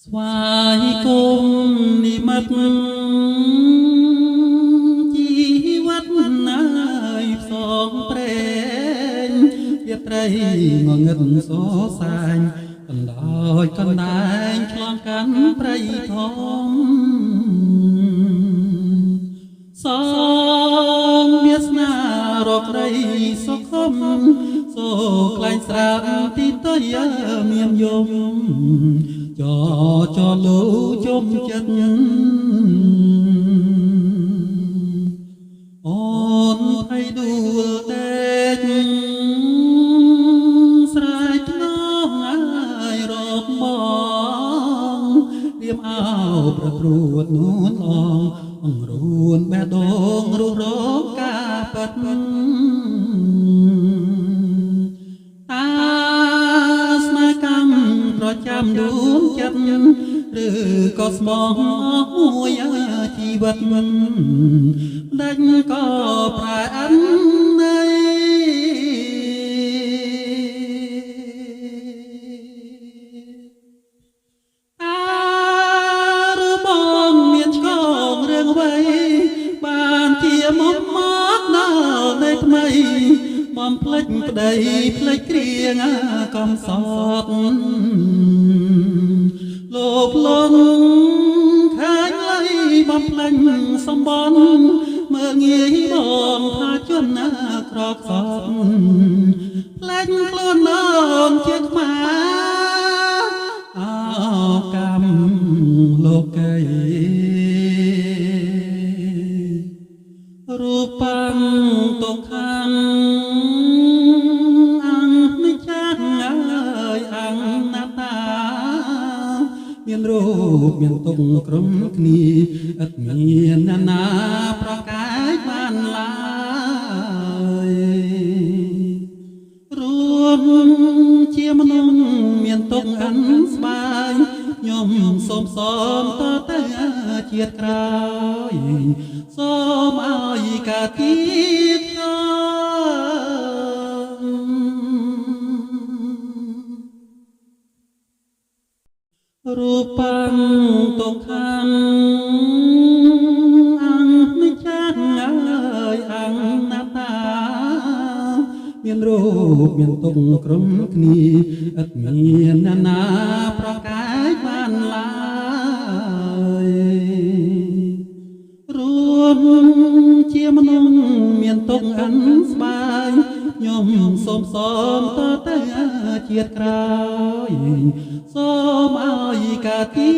ស្វាយគុំនិមិត្តជីវិតណាយផ្សងព្រេងជាត្រីងងឹតសសាញកណ្ដោយកណ្ដែងឆ្លងកាន់ព្រៃធំសងវាសនារករីសុខុមសូក្លែងស្រាទីតយមានយំចចលូជុំចិត្តអូនភ័យដួលដេកស្រែកថ្នងអាយរកបងរៀមអោប្រព្រួតនួនអងអង្រួនបេះដូងរស់រកការប៉ិតតាស្នេហ៍កម្មប្រចាំដួងចិត្តឬក៏ស្មងមួយជីវិតមិនដាច់ក៏ប្រែអិនណៃអាឬបងមានឆ្កងរឿងអ្វីបានជាមុំមកដល់នៅថ្មីបំភ្លេចប្តីភ្លេចគ្រៀងកំសត់លោកលងខាញលៃបំភ្លេចសំបនមើលងាយបងថាជនណាក្រកសត់ផ្លេចខ្លួននងជាខ្មែរអោកម្មលោកីរូបាំងទុក្ខំអង្គនិច្ចាអើយអង្គណាតាមានរូបមានទុកក្រុមគ្នាឥតមានអ្នកណាប្រកែកបានឡើយរួមជាមនុស្សមានទុកអិនស្បាយខ្ញុំសូមសមតទៅជាតិក្រោយសូមឲ្យកាទីខ្ញុំរូបាំងទុក្ខំអង្គនិច្ចាអើយអង្គណាតាមានរូបមានទុកក្រុមគ្នាឥតមានអ្នកណាប្រកែកបានឡើយរួមជាមនុស្សមានទុកអិនស្បាយខ្ញុំសូមសមតទៅជាតិក្រោយសូមឲ្យកាទី